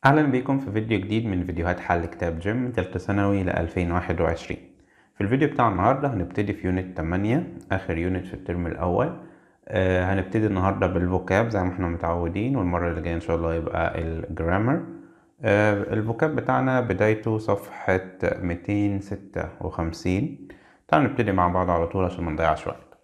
أهلا بكم في فيديو جديد من فيديوهات حل كتاب جيم تالتة ثانوي ل2021. في الفيديو بتاع النهاردة هنبتدي في unit 8، آخر unit في الترم الأول. هنبتدي النهاردة بال vocab زي ما احنا متعودين، والمرة اللي جاية إن شاء الله يبقى ال grammar. ال vocab بتاعنا بدايته صفحة 256. تعالوا نبتدي مع بعض على طول عشان ما نضيعش وقت.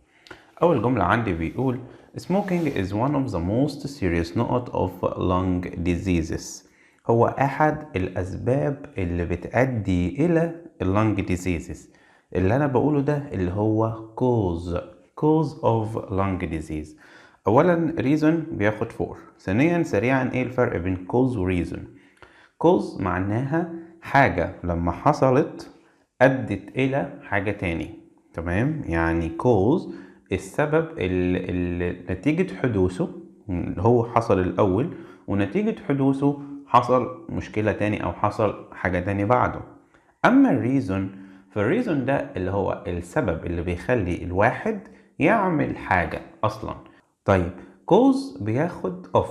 أول جملة عندي بيقول: Smoking is one of the most serious نقط of lung diseases. هو أحد الأسباب اللي بتؤدي إلى ال lung diseases. اللي أنا بقوله ده اللي هو cause، cause of lung disease. أولا reason بياخد for. ثانيا سريعا، إيه الفرق بين cause و reason؟ cause معناها حاجة لما حصلت أدت إلى حاجة تاني، تمام؟ يعني cause السبب اللي نتيجة حدوثه هو حصل الأول، ونتيجة حدوثه حصل مشكلة تاني أو حصل حاجة تاني بعده. أما ال reason، فال reason ده اللي هو السبب اللي بيخلي الواحد يعمل حاجة أصلا. طيب، cause بياخد of،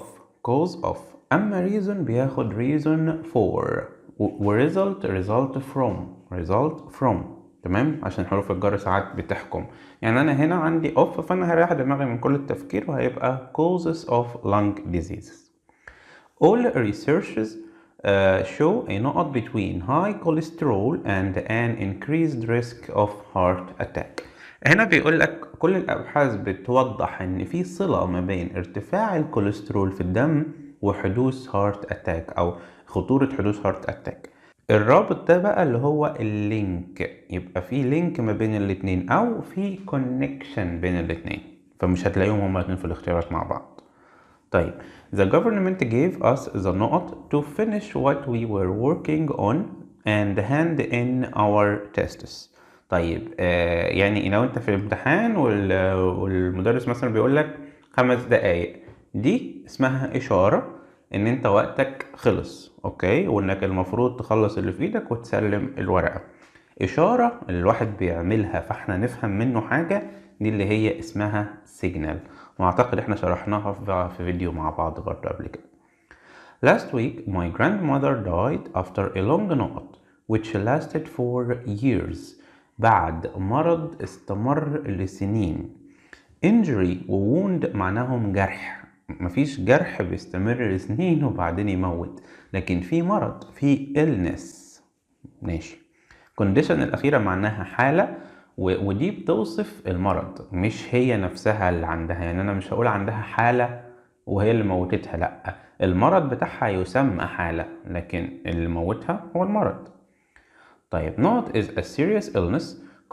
cause of، أما reason بياخد reason for، و result، result from، result from، تمام؟ عشان حروف الجر ساعات بتحكم. يعني أنا هنا عندي of، فأنا هريح دماغي من كل التفكير وهيبقى causes of lung diseases. All researches show a نقط between high cholesterol and an increased risk of heart attack. هنا بيقول لك كل الأبحاث بتوضح إن في صلة ما بين ارتفاع الكوليسترول في الدم وحدوث heart attack أو خطورة حدوث heart attack. الرابط ده بقى اللي هو ال link، يبقى في link ما بين الاتنين أو في connection بين الاتنين، فمش هتلاقيهم هما الاتنين في الاختيارات مع بعض. طيب، the government gave us the نقط to finish what we were working on and hand in our tests. طيب، يعني لو انت في الامتحان والمدرس مثلا بيقول لك 5 دقايق، دي اسمها إشارة ان انت وقتك خلص، okay؟ وانك المفروض تخلص اللي في ايدك وتسلم الورقة. إشارة اللي الواحد بيعملها فاحنا نفهم منه حاجة، دي اللي هي اسمها signal، واعتقد احنا شرحناها في فيديو مع بعض برضه قبل كده. Last week my grandmother died after a long نقط which lasted for years. بعد مرض استمر لسنين. injury و wound معناهم جرح، مفيش جرح بيستمر لسنين وبعدين يموت، لكن في مرض، في illness، ماشي؟ condition الأخيرة معناها حالة، ودي بتوصف المرض مش هي نفسها اللي عندها. يعني أنا مش هقول عندها حالة وهي اللي موتتها، لأ، المرض بتاعها يسمى حالة، لكن اللي موتها هو المرض. طيب، نقط is a serious illness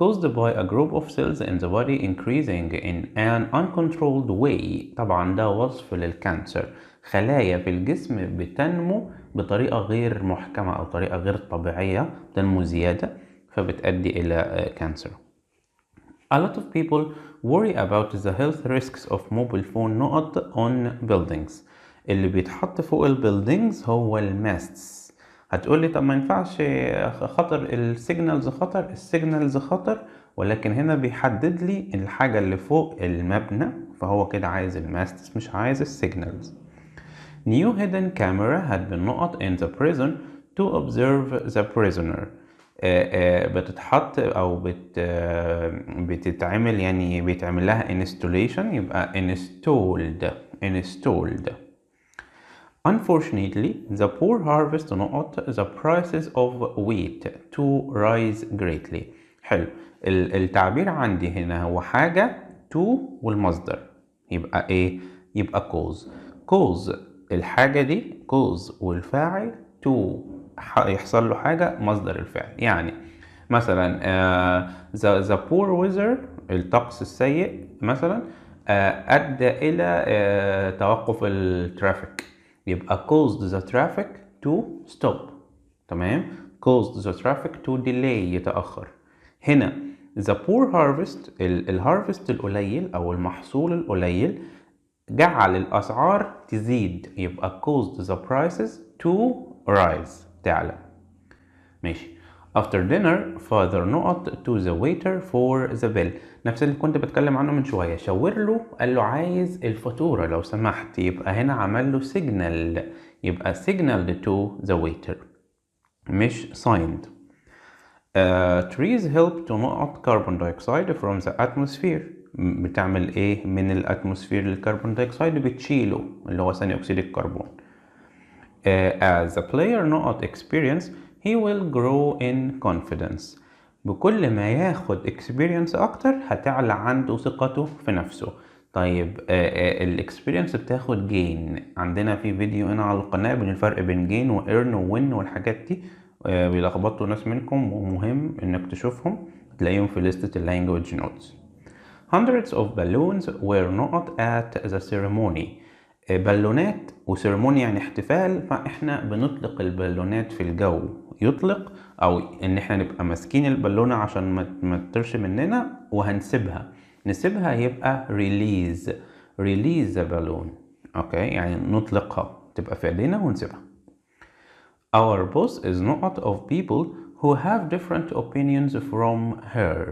caused by a group of cells in the body increasing in an uncontrolled way. طبعا ده وصف لل cancer، خلايا في الجسم بتنمو بطريقة غير محكمة أو طريقة غير طبيعية، بتنمو زيادة فبتؤدي إلى cancer. A lot of people worry about the health risks of mobile phone نقط on buildings. اللي بيتحط فوق ال buildings هو ال masts. هتقول لي طب ما ينفعش، خطر ال signals؟ خطر ال signals خطر، ولكن هنا بيحدد لي الحاجة اللي فوق المبنى، فهو كده عايز ال masts مش عايز ال signals. New hidden camera had been نقط in the prison to observe the prisoner. بتتحط او بت آه، بتتعمل، يعني بيتعمل لها installation، يبقى installed، installed. Unfortunately, the poor harvest نقط the prices of wheat to rise greatly. حلو، التعبير عندي هنا هو حاجة to والمصدر، يبقى ايه؟ يبقى cause، cause الحاجة دي، cause والفاعل to يحصل له حاجة، مصدر الفعل. يعني مثلا the poor weather، الطقس السيء مثلا، أدى إلى توقف ال traffic، يبقى caused the traffic to stop، تمام؟ caused the traffic to delay، يتأخر. هنا the poor harvest، ال harvest القليل أو المحصول القليل جعل الأسعار تزيد، يبقى caused the prices to rise، تعلى، ماشي؟ After dinner father نقط to the waiter for the bill. نفس اللي كنت بتكلم عنه من شوية، شاور له قال له عايز الفاتورة لو سمحت، يبقى هنا عمل له signal. يبقى signaled to the waiter مش signed. Trees help to نقط carbon dioxide from the atmosphere. بتعمل ايه من ال atmosphere لل carbon dioxide؟ بتشيله، اللي هو ثاني اكسيد الكربون. As a player نقط experience، he will grow in confidence. بكل ما ياخد experience اكتر هتعلى عنده ثقته في نفسه. طيب، ال experience بتاخد gain. عندنا في فيديو هنا على القناة بين الفرق بين gain و earn و win والحاجات دي، بيلخبطوا ناس منكم، ومهم انك تشوفهم، تلاقيهم في لستة ال language notes. Hundreds of balloons were نقط at the ceremony. بالونات و ceremony يعني احتفال، فاحنا بنطلق البالونات في الجو، يطلق او ان احنا نبقى ماسكين البالونة عشان ما تطيرش مننا وهنسيبها، نسيبها يبقى release، release the balloon، okay، يعني نطلقها تبقى في ايدينا ونسيبها. Our boss is نقط of people who have different opinions from her.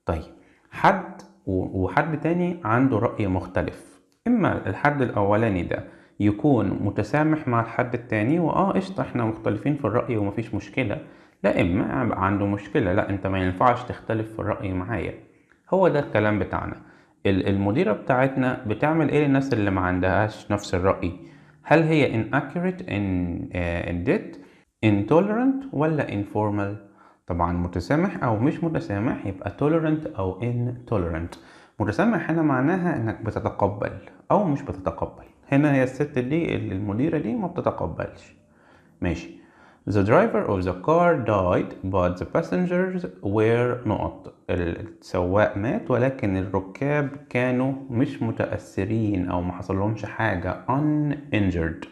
طيب، حد وحد تاني عنده رأي مختلف، إما الحد الأولاني ده يكون متسامح مع الحد التاني وآه قشطة احنا مختلفين في الرأي ومفيش مشكلة، لا إما يبقى عنده مشكلة، لا أنت ما ينفعش تختلف في الرأي معايا. هو ده الكلام بتاعنا. المديرة بتاعتنا بتعمل ايه للناس اللي ما عندهاش نفس الرأي؟ هل هي inaccurate، in debt، intolerant ولا informal؟ طبعا متسامح او مش متسامح يبقى tolerant او intolerant. متسامح هنا معناها انك بتتقبل او مش بتتقبل. هنا هي الست دي المديرة دي ما بتتقبلش. ماشي. The driver of the car died، but the passengers were نقط. السواق مات ولكن الركاب كانوا مش متأثرين أو ما حصلهمش حاجة، uninjured.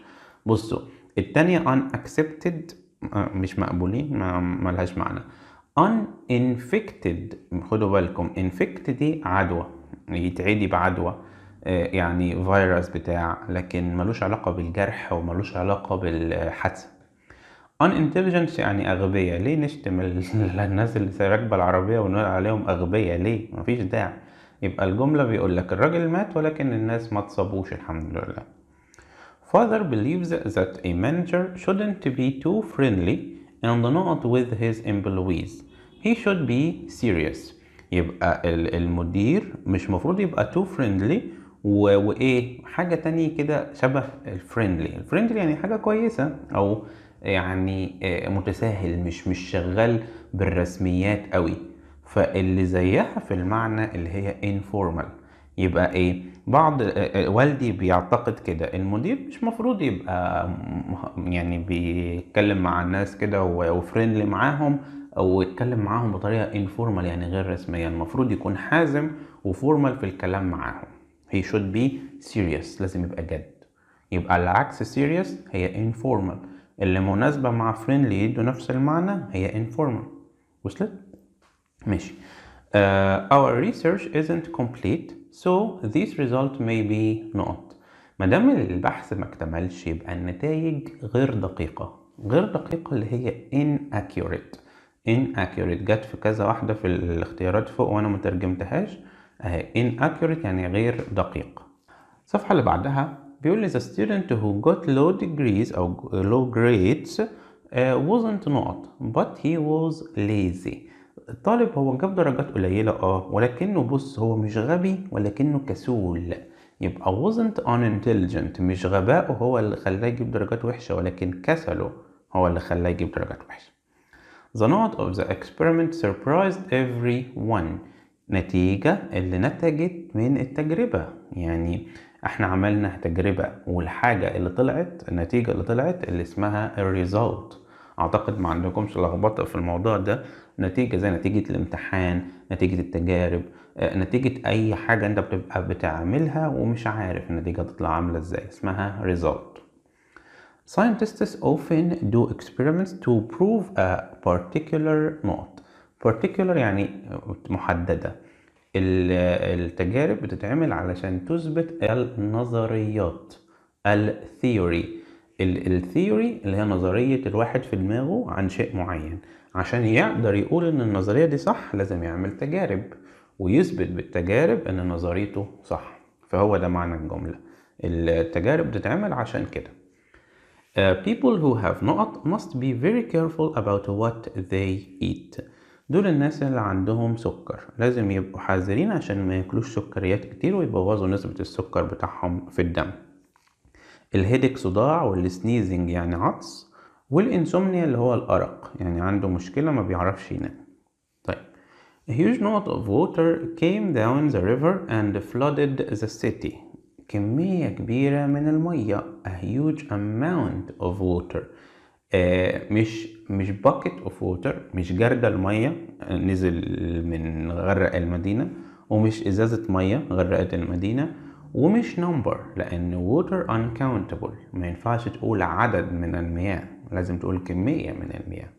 بصوا، التانية unaccepted مش مقبولين، ما ملهاش معنى. uninfected، خدوا بالكم، infect دي عدوى، يتعدي بعدوى، يعني فيروس بتاع، لكن ملوش علاقة بالجرح وملوش علاقة بالحادثة. unintelligent يعني أغبياء. ليه نشتم الناس اللي راكبة العربية ونقول عليهم أغبياء؟ ليه؟ مفيش داعي. يبقى الجملة بيقول لك الراجل مات ولكن الناس ما اتصابوش، الحمد لله. Father believes that a manager shouldn't be too friendly and نقط with his employees. He should be serious. يبقى المدير مش مفروض يبقى too friendly وإيه حاجة تانية كده شبه ال friendly. ال friendly يعني حاجة كويسة أو يعني متساهل، مش شغال بالرسميات قوي. فاللي زيها في المعنى اللي هي informal. يبقى ايه؟ بعض والدي بيعتقد كده، المدير مش مفروض يبقى يعني بيتكلم مع الناس كده و friendly معاهم او يتكلم معاهم بطريقة informal، يعني غير رسمية. المفروض يكون حازم و formal في الكلام معاهم. he should be serious، لازم يبقى جد. يبقى العكس serious هي informal، اللي مناسبة مع friendly يدوا نفس المعنى هي informal. وصلت؟ ماشي. Our research isn't complete، so this result may be نقط. ما دام البحث ما اكتملش يبقى النتائج غير دقيقة، غير دقيقة اللي هي inaccurate. inaccurate جت في كذا واحدة في الاختيارات فوق وانا ما ترجمتهاش، اهي inaccurate يعني غير دقيق. الصفحة اللي بعدها بيقول لي the student who got low degrees أو low grades wasn't نقط but he was lazy. الطالب هو جاب درجات قليلة ولكنه، بص، هو مش غبي ولكنه كسول، يبقى wasn't unintelligent. مش غباؤه هو اللي خلاه يجيب درجات وحشة ولكن كسله هو اللي خلاه يجيب درجات وحشة. The نقط of the experiment surprised everyone. نتيجة اللي نتجت من التجربة، يعني احنا عملنا تجربة والحاجة اللي طلعت، النتيجة اللي طلعت اللي اسمها ال result. اعتقد ما عندكمش لخبطة في الموضوع ده. نتيجة زي نتيجة الامتحان، نتيجة التجارب، نتيجة اي حاجة انت بتبقى بتعملها ومش عارف النتيجة تطلع عاملة ازاي، اسمها result. Scientists often do experiments to prove a particular نقط. particular يعني محددة. التجارب بتتعمل علشان تثبت النظريات، ال theory. ال theory اللي هي نظرية الواحد في دماغه عن شيء معين، عشان يقدر يقول ان النظرية دي صح لازم يعمل تجارب ويثبت بالتجارب ان نظريته صح. فهو ده معنى الجملة، التجارب بتتعمل عشان كده. People who have نقط must be very careful about what they eat. دول الناس اللي عندهم سكر لازم يبقوا حذرين عشان ما ياكلوش سكريات كتير ويبوظوا نسبة السكر بتاعهم في الدم. ال headache صداع، وال sneezing يعني عطس، وال insomnia اللي هو الأرق، يعني عنده مشكلة ما بيعرفش ينام. طيب، A huge نقط of water came down the river and flooded the city. كمية كبيرة من المية، a huge amount of water، مش bucket of water، مش جردل مية نزل من غرق المدينة، ومش إزازة مية غرقت المدينة، ومش number، لأن water uncountable، ما ينفعش تقول عدد من المياه، لازم تقول كمية من المياه.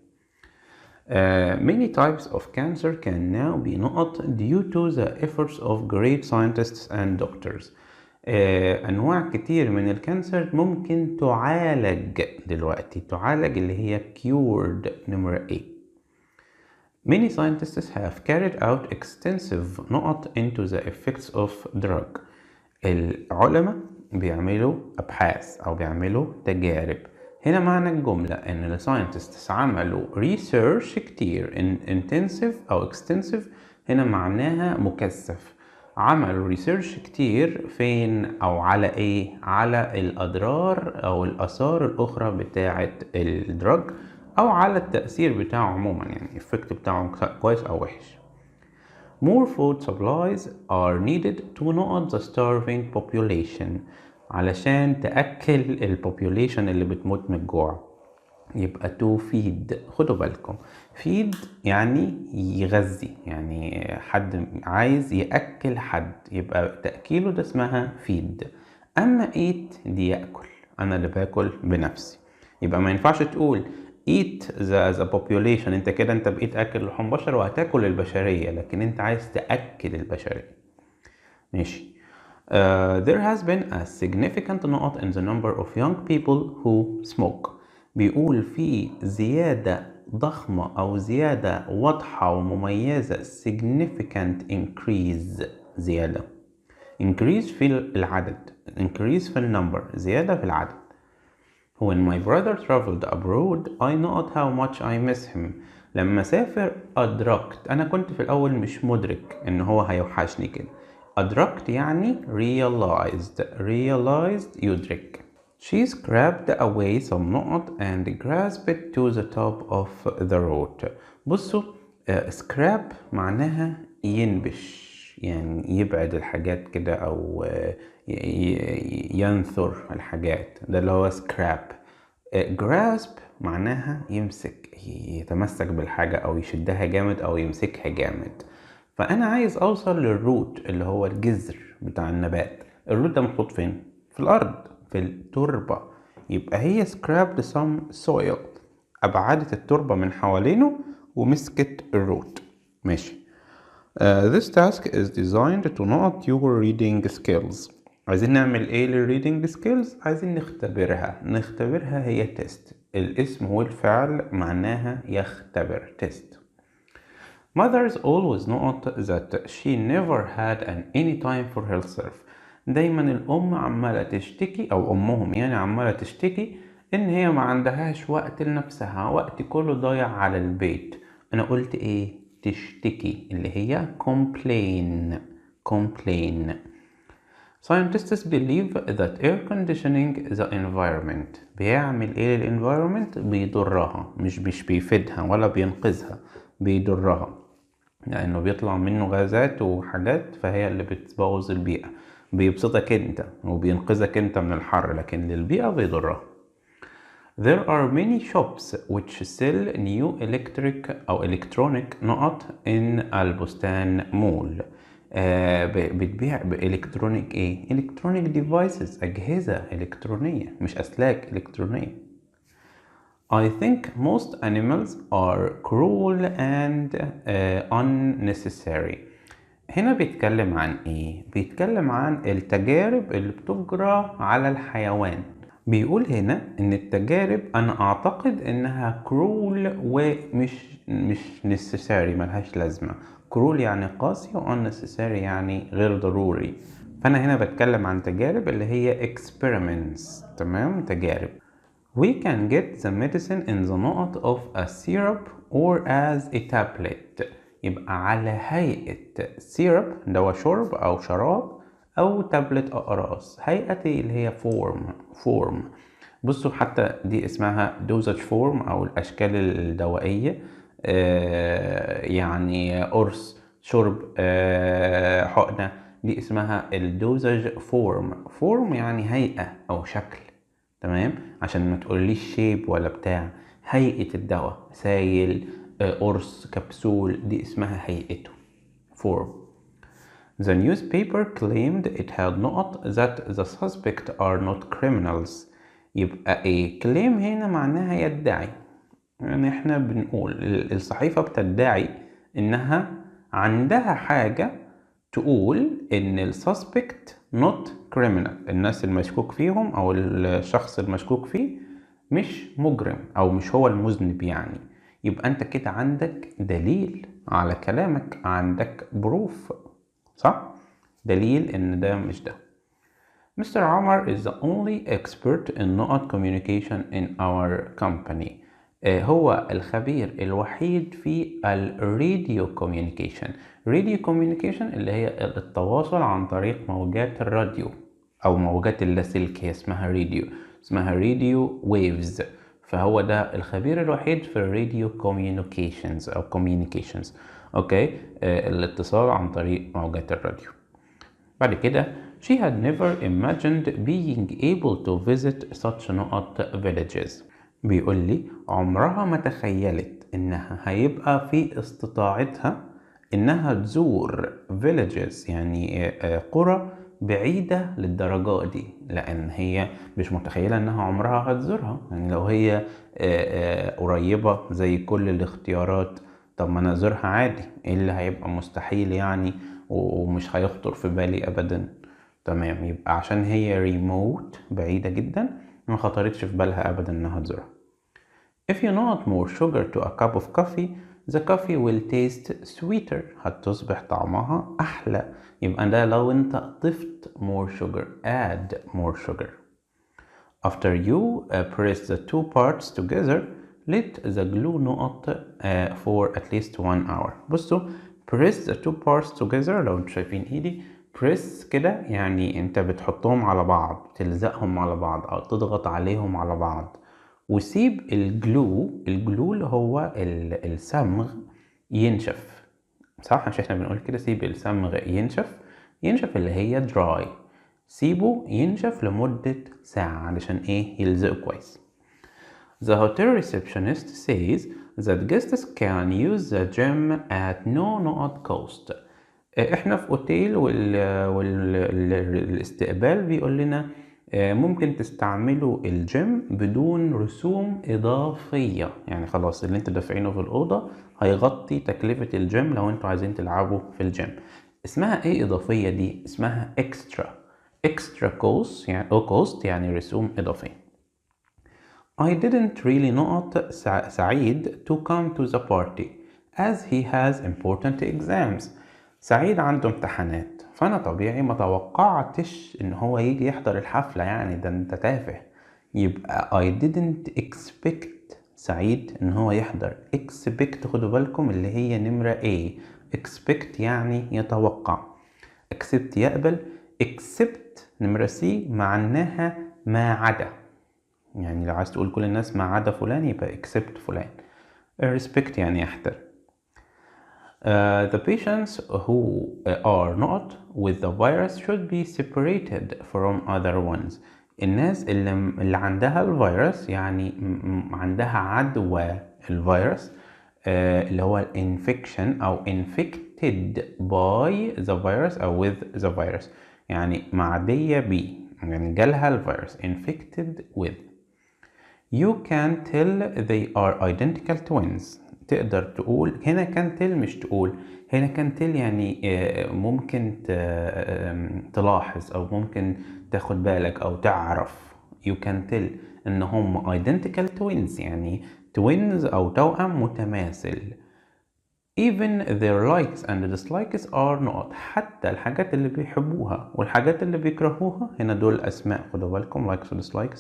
Many types of cancer can now be نقط due to the efforts of great scientists and doctors. أنواع كتير من ال cancer ممكن تعالج دلوقتي، تعالج اللي هي cured، نمرة A. Many scientists have carried out extensive نقط into the effects of drug. العلماء بيعملوا أبحاث أو بيعملوا تجارب. هنا معنى الجملة إن ال scientists عملوا research كتير، in intensive أو extensive هنا معناها مكثف. عملوا research كتير فين أو على إيه؟ على الأضرار أو الآثار الأخرى بتاعة ال drug أو على التأثير بتاعه عموما، يعني ال effect بتاعه كويس أو وحش. More food supplies are needed to نقط the starving population. علشان تأكل ال population اللي بتموت من الجوع، يبقى to feed. خدوا بالكم، feed يعني يغذي، يعني حد عايز يأكل حد يبقى تأكيله ده اسمها feed. أما eat دي يأكل، أنا اللي باكل بنفسي، يبقى ما ينفعش تقول eat the population، انت كده انت بقيت اكل لحوم بشر وهتاكل البشرية، لكن انت عايز تأكل البشرية. ماشي. There has been a significant نقط in the number of young people who smoke. بيقول في زيادة ضخمة أو زيادة واضحة ومميزة، significant increase، زيادة، increase في العدد، increase في ال number، زيادة في العدد. When my brother traveled abroad، I نقط how much I miss him. لما سافر أدركت، أنا كنت في الأول مش مدرك إن هو هيوحشني كده. أدركت يعني realized، realized يدرك. She scraped away some نقط and grasped to the top of the root. بصوا، scrape معناها ينبش، يعني يبعد الحاجات كده أو ينثر الحاجات، ده اللي هو scrape. grasp معناها يمسك، يتمسك بالحاجة أو يشدها جامد أو يمسكها جامد. فأنا عايز أوصل لل root اللي هو الجذر بتاع النبات. ال root ده محطوط فين؟ في الأرض، في التربة. يبقى هي scraped some soil، أبعدت التربة من حوالينه ومسكت ال root. ماشي. This task is designed to نقط your reading skills. عايزين نعمل ايه لل reading skills؟ عايزين نختبرها. نختبرها هي test، الاسم والفعل معناها يختبر، test. Mothers always نقط that she never had an any time for herself. دايما الأم عمالة تشتكي، أو أمهم يعني عمالة تشتكي إن هي ما عندهاش وقت لنفسها، وقت كله ضايع على البيت. أنا قلت إيه؟ تشتكي اللي هي complain، complain. Scientists believe that air conditioning the environment، بيعمل ايه لل environment؟ بيضرها، مش بيفيدها ولا بينقذها، بيضرها، لانه بيطلع منه غازات وحاجات فهي اللي بتبوظ البيئة. بيبسطك انت وبينقذك انت من الحر، لكن للبيئة بيضرها. There are many shops which sell new electric أو electronic نقط in البستان مول. بتبيع ب electronic ايه؟ electronic devices، أجهزة إلكترونية، مش أسلاك إلكترونية. I think most animals are cruel and unnecessary. هنا بيتكلم عن ايه؟ بيتكلم عن التجارب اللي بتجرى على الحيوان. بيقول هنا ان التجارب انا اعتقد انها cruel ومش مش necessary، ملهاش لازمة. cruel يعني قاسي و unnecessary يعني غير ضروري. فانا هنا بتكلم عن تجارب اللي هي experiments، تمام، تجارب. We can get the medicine in the نقط of a syrup or as a tablet. يبقى على هيئة syrup، دواء شرب أو شراب، أو تابلت أقراص. هيئة اللي هي form. form، بصوا حتى دي اسمها dosage form أو الأشكال الدوائية، يعني قرص، شرب، حقنة، دي اسمها ال dosage form. form يعني هيئة أو شكل، تمام؟ عشان ما تقوليش shape ولا بتاع. هيئة الدواء، سايل، قرص، كبسول، دي اسمها هيئته، form. The newspaper claimed it had نقط that the suspect are not criminals. يبقى ايه؟ claim هنا معناها يدعي، يعني احنا بنقول الصحيفة بتدعي انها عندها حاجة تقول ان ال suspect not criminal، الناس المشكوك فيهم او الشخص المشكوك فيه مش مجرم او مش هو المذنب يعني. يبقى انت كده عندك دليل على كلامك، عندك proof، صح؟ دليل ان ده مش ده. Mr. Omar is the only expert in نقط communication in our company. هو الخبير الوحيد في ال radio communication. radio communication اللي هي التواصل عن طريق موجات الراديو او موجات اللاسلكي، اسمها راديو، اسمها radio waves. فهو ده الخبير الوحيد في ال radio communications او communications، okay، الاتصال عن طريق موجات الراديو. بعد كده she had never imagined being able to visit such نقط villages. بيقول لي عمرها ما تخيلت انها هيبقى في استطاعتها انها تزور villages، يعني قرى بعيدة للدرجة دي، لان هي مش متخيلة انها عمرها هتزورها. يعني لو هي قريبة زي كل الاختيارات، طب ما انا ازورها عادي، ايه اللي هيبقى مستحيل يعني ومش هيخطر في بالي ابدا؟ تمام، يبقى عشان هي ريموت بعيدة جدا ما خطرتش في بالها ابدا انها تزورها. If you نقط more sugar to a cup of coffee، the coffee will taste sweeter. هتصبح طعمها أحلى. يبقى ده لو أنت ضفت more sugar، add more sugar. After you press the two parts together، let the glue نقط for at least one hour. بصوا، press the two parts together، لو انتوا شايفين ايدي press كده، يعني انت بتحطهم على بعض، تلزقهم على بعض او تضغط عليهم على بعض، وسيب ال glue، ال glue اللي هو الصمغ ينشف، صح؟ مش احنا بنقول كده سيب الصمغ ينشف؟ ينشف اللي هي dry. سيبه ينشف لمدة ساعة علشان ايه؟ يلزقه كويس. The hotel receptionist says that guests can use the gym at no نقط cost. احنا في اوتيل والاستقبال بيقول لنا ممكن تستعملوا الجيم بدون رسوم إضافية، يعني خلاص اللي انتوا دافعينه في الأوضة هيغطي تكلفة الجيم لو انتوا عايزين تلعبوا في الجيم. اسمها ايه إضافية دي؟ اسمها extra. extra cost يعني، أو cost يعني رسوم إضافية. I didn't really نقط سعيد to come to the party as he has important exams. سعيد عنده امتحانات، فأنا طبيعي ما توقعتش إن هو يجي يحضر الحفلة، يعني ده أنت تافه. يبقى I didn't expect سعيد إن هو يحضر. expect خدوا بالكم اللي هي نمرة A. expect يعني يتوقع، accept يقبل، except نمرة C معناها ما عدا، يعني لو عايز تقول كل الناس ما عدا فلان يبقى except فلان. respect يعني يحترم. The patients who are نقط with the virus should be separated from other ones. الناس اللي عندها الفيروس، يعني عندها عدوى الفيروس، اللي هو ال infection أو infected by the virus أو with the virus، يعني معدية بيه، يعني جالها الفيروس، infected with. You can tell they are identical twins. تقدر تقول هنا can tell، مش تقول هنا can tell، يعني ممكن تلاحظ أو ممكن تاخد بالك أو تعرف. you can tell إن هم identical twins، يعني twins أو توأم متماثل. even their likes and dislikes are نقط. حتى الحاجات اللي بيحبوها والحاجات اللي بيكرهوها، هنا دول أسماء خدوا بالكم، likes و dislikes،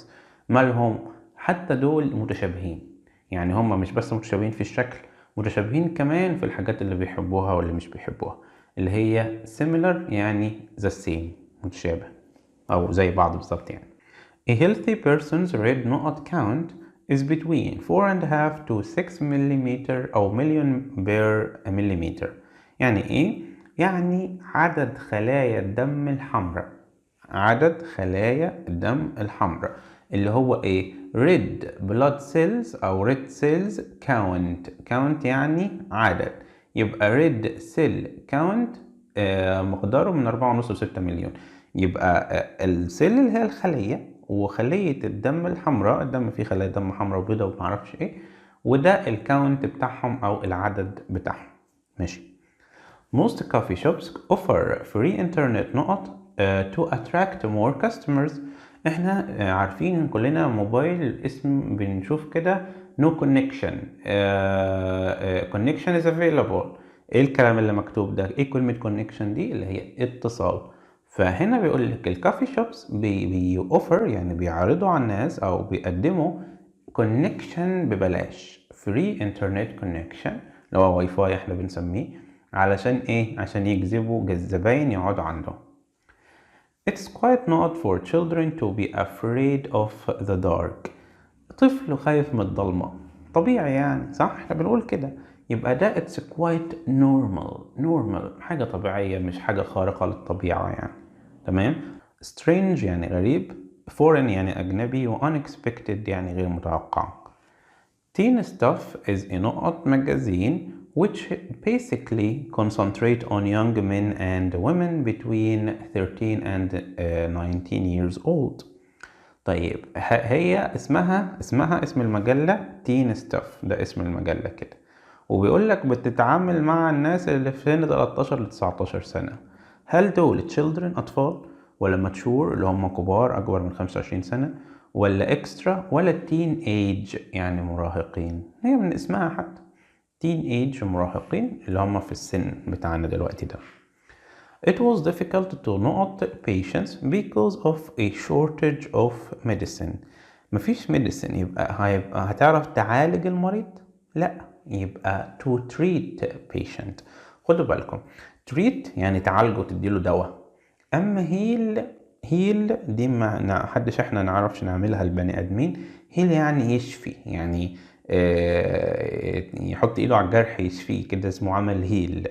مالهم؟ حتى دول متشابهين، يعني هم مش بس متشابهين في الشكل، متشابهين كمان في الحاجات اللي بيحبوها واللي مش بيحبوها، اللي هي similar يعني the same، متشابه أو زي بعض بالظبط يعني. A healthy person's red نقط count is between 4.5 to 6 millimeter أو million per millimeter. يعني إيه؟ يعني عدد خلايا الدم الحمراء، عدد خلايا الدم الحمراء اللي هو إيه؟ red blood cells أو red cells count. count يعني عدد، يبقى red cell count مقداره من 4.5 ل 6 مليون. يبقى ال cell اللي هي الخلية، وخلية الدم الحمراء، الدم فيه خلايا دم حمراء وبيضاء ومعرفش ايه، وده ال count بتاعهم او العدد بتاعهم. ماشي. Most coffee shops offer free internet نقط to attract more customers. احنا عارفين كلنا موبايل اسم بنشوف كده no connection، connection is available. ايه الكلام اللي مكتوب ده؟ ايه كلمة connection دي؟ اللي هي اتصال. فهنا بيقول لك ال coffee shops بي offer، يعني بيعرضوا على الناس او بيقدموا connection ببلاش، free internet connection اللي هو واي فاي احنا بنسميه، علشان ايه؟ عشان يجذبوا الزباين يقعدوا عندهم. It's quite نقط for children to be afraid of the dark. طفل خايف من الضلمة، طبيعي يعني، صح؟ احنا بنقول كده. يبقى ده it's quite normal، normal حاجة طبيعية مش حاجة خارقة للطبيعة يعني، تمام؟ strange يعني غريب، foreign يعني أجنبي، و unexpected يعني غير متوقع. Teen Stuff is a نقط magazine which basically concentrate on young men and women between 13 and 19 years old. طيب هي اسمها اسم المجلة Teen Stuff، ده اسم المجلة كده، وبيقول لك بتتعامل مع الناس اللي في سن 13 ل 19 سنة. هل دول children أطفال، ولا mature اللي هم كبار أكبر من 25 سنة، ولا extra، ولا teen age يعني مراهقين؟ هي من اسمها حتى teen age مراهقين اللي هم في السن بتاعنا دلوقتي ده. It was difficult to نقط patients because of a shortage of medicine. مفيش medicine، يبقى هيبقى هتعرف تعالج المريض؟ لا، يبقى to treat patient. خدوا بالكم، treat يعني تعالجه تديله دواء، اما heal، heal دي ما حدش احنا نعرفش نعملها البني ادمين. heal يعني يشفي، يعني يحط ايده على الجرح يشفيه كده، اسمه عمل heal.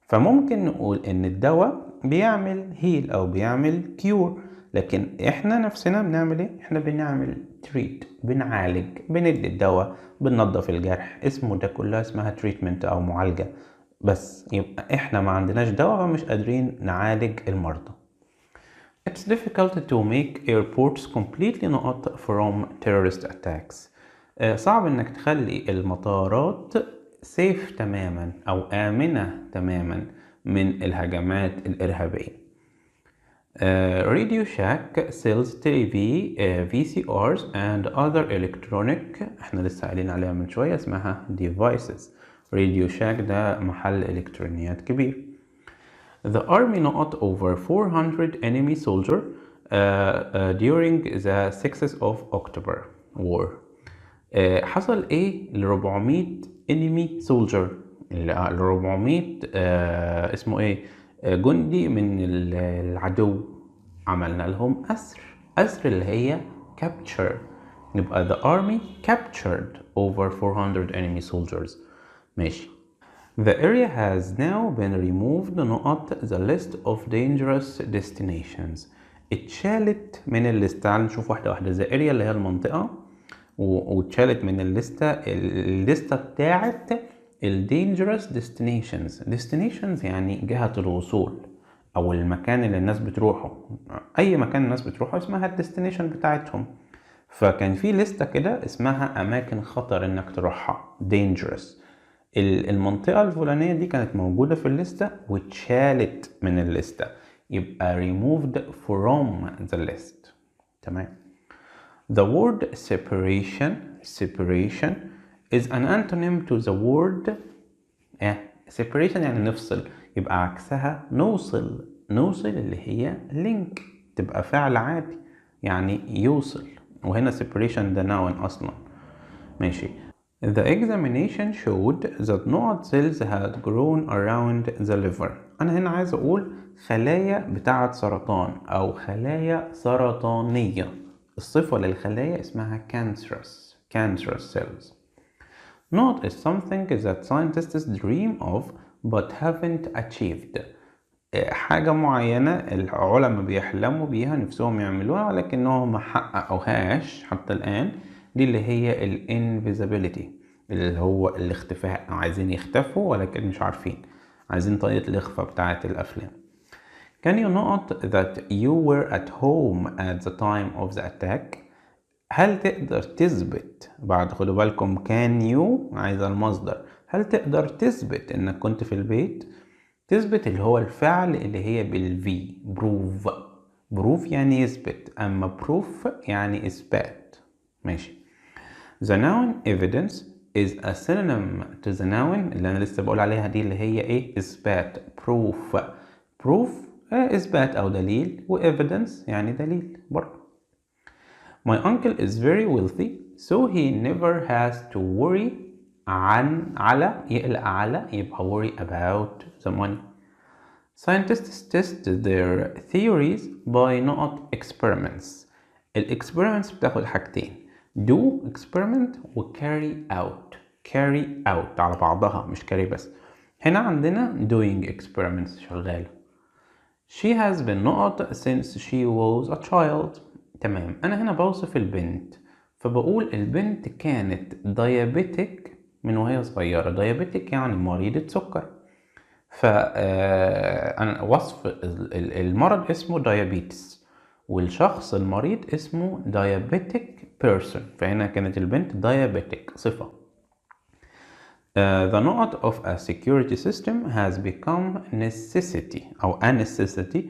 فممكن نقول ان الدواء بيعمل heal او بيعمل cure، لكن احنا نفسنا بنعمل ايه؟ احنا بنعمل treat، بنعالج، بندي الدواء، بننظف الجرح، اسمه ده كلها اسمها treatment او معالجة. بس يبقى احنا ما عندناش دواء فمش قادرين نعالج المرضى. It's difficult to make airports completely نقط from terrorist attacks. صعب انك تخلي المطارات safe تماما او آمنة تماما من الهجمات الإرهابية. Radio Shack sells TV, VCRs and other electronic، احنا لسه قايلين عليها من شوية، اسمها devices. Radio Shack ده محل إلكترونيات كبير. The army نقط over 400 enemy soldier during the 6th of October war. حصل ايه ل 400 enemy soldier، ل 400 اسمه ايه، جندي من العدو، عملنا لهم أسر، أسر اللي هي capture، يبقى the army captured over 400 enemy soldiers. ماشي. The area has now been removed نقط the list of dangerous destinations. اتشالت من ال list. تعال نشوف واحدة واحدة. The area اللي هي المنطقة، واتشالت من الليستة، الليستة بتاعت ال dangerous destinations. destinations يعني جهة الوصول أو المكان اللي الناس بتروحه، أي مكان الناس بتروحه اسمها ال destination بتاعتهم. فكان في لستة كده اسمها أماكن خطر إنك تروحها، dangerous. المنطقة الفلانية دي كانت موجودة في الليستة واتشالت من الليستة، يبقى removed from the list. تمام. The word separation، separation is an antonym to the word separation يعني نفصل، يبقى عكسها نوصل، نوصل اللي هي link، تبقى فعل عادي يعني يوصل. وهنا separation ده noun أصلا. ماشي. The examination showed that نقط cells had grown around the liver. أنا هنا عايز أقول خلايا بتاعة سرطان أو خلايا سرطانية. الصفة للخلايا اسمها cancerous, cancerous cells. نقط is something that scientists dream of but haven't achieved. حاجة معينة العلماء بيحلموا بيها، نفسهم يعملوها، ولكنهم ما حققوهاش حتى الآن. دي اللي هي ال invisibility، اللي هو الاختفاء. عايزين يختفوا ولكن مش عارفين، عايزين طاقية الإخفاء بتاعة الأفلام. Can you نقط that you were at home at the time of the attack؟ هل تقدر تثبت؟ بعد خدوا بالكم can you عايزة المصدر. هل تقدر تثبت انك كنت في البيت؟ تثبت اللي هو الفعل اللي هي بال V، prove. prove يعني يثبت، اما proof يعني اثبات. ماشي. The noun evidence is a synonym to the noun اللي انا لسه بقول عليها دي، اللي هي ايه؟ اثبات، proof. proof اثبات او دليل، و evidence يعني دليل برضه. My uncle is very wealthy, so he never has to worry عن، على، يقلق على، يبقى worry about the money. Scientists test their theories by نقط experiments. ال experiments بتاخد حاجتين، do experiment و carry out. carry out على بعضها، مش carry بس. هنا عندنا doing experiments شغالة. She has been نقط since she was a child. تمام، أنا هنا بوصف البنت، فبقول البنت كانت diabetic من وهي صغيرة. diabetic يعني مريضة سكر، ف أنا وصف المرض اسمه diabetes، والشخص المريض اسمه diabetic person، فهنا كانت البنت diabetic صفة. The نقط of a security system has become necessity أو a necessity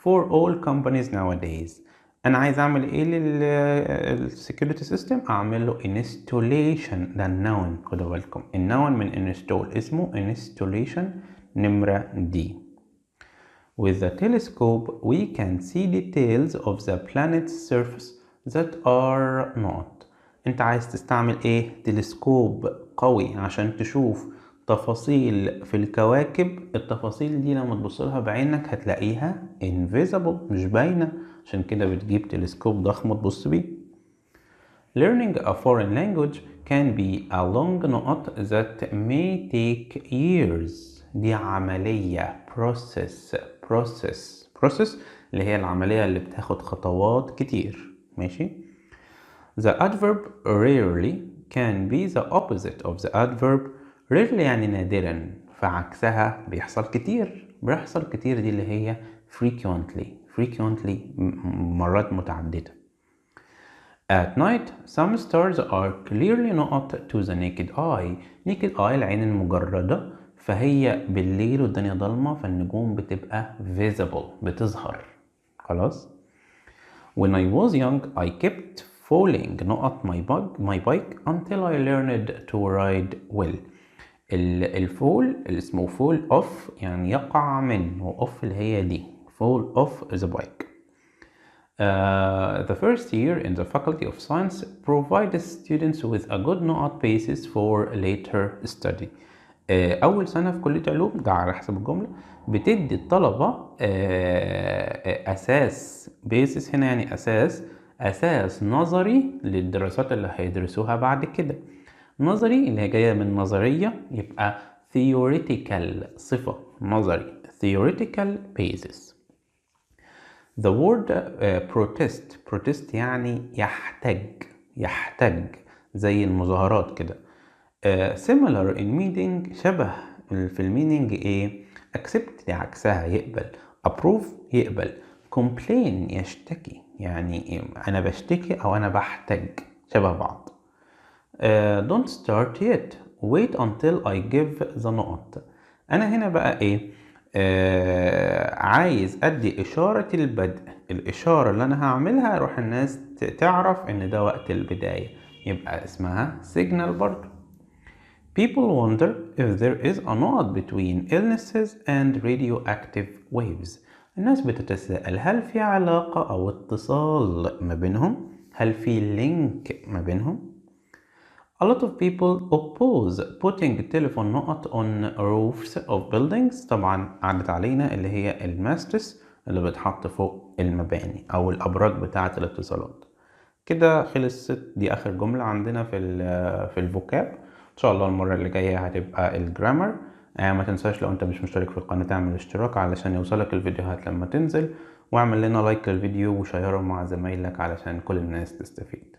for all companies nowadays. أنا عايز أعمل إيه لل security system؟ أعمل له installation. ده ال noun، خدوا بالكم، ال noun من install اسمه installation، نمرة D. With the telescope we can see details of the planet's surface that are not. انت عايز تستعمل ايه؟ تلسكوب قوي عشان تشوف تفاصيل في الكواكب. التفاصيل دي لما تبص لها بعينك هتلاقيها invisible، مش باينة، عشان كده بتجيب تلسكوب ضخم تبص بيه. Learning a foreign language can be a long نقط that may take years. دي عملية، process. process، process اللي هي العملية اللي بتاخد خطوات كتير. ماشي. The adverb rarely can be the opposite of the adverb. rarely يعني نادرا، فعكسها بيحصل كتير. بيحصل كتير دي اللي هي frequently. frequently مرات متعددة. At night some stars are clearly نقط to the naked eye. naked eye العين المجردة، فهي بالليل والدنيا ضلمة، فالنجوم بتبقى visible، بتظهر. خلاص. When I was young I kept falling نقط my bike until I learned to ride well. ال fall اللي اسمه fall off يعني يقع من، و off اللي هي دي fall off the bike. The first year in the Faculty of Science provides students with a good نقط basis for later study. أول سنة في كلية علوم، ده على حسب الجملة، بتدي الطلبة أساس، basis هنا يعني أساس، أساس نظري للدراسات اللي هيدرسوها بعد كده. نظري اللي هي جاية من نظرية، يبقى theoretical، صفة نظري، theoretical basis. The word protest، protest يعني يحتج، يحتج زي المظاهرات كده. Similar in meaning، شبه في ال meaning ايه؟ accept دي عكسها يقبل، approve يقبل، complain يشتكي، يعني انا بشتكي او انا بحتج، شبه بعض. Don't start yet, wait until I give the نقط. انا هنا بقى ايه؟ عايز ادي اشارة البدء، الاشارة اللي انا هعملها اروح الناس تعرف ان ده وقت البداية، يبقى اسمها signal برضو. People wonder if there is a نقط between illnesses and radioactive waves. الناس بتتساءل هل في علاقة أو اتصال ما بينهم؟ هل في link ما بينهم؟ A lot of people oppose putting telephone نقط on roofs of buildings. طبعا عدت علينا اللي هي ال masts اللي بتحط فوق المباني أو الأبراج بتاعة الاتصالات. كده خلصت، دي آخر جملة عندنا في ال vocab. إن شاء الله المرة اللي جاية هتبقى ال grammar. ما تنساش لو انت مش مشترك في القناة تعمل اشتراك علشان يوصلك الفيديوهات لما تنزل، واعمل لنا like للفيديو وشيره مع زمايلك علشان كل الناس تستفيد.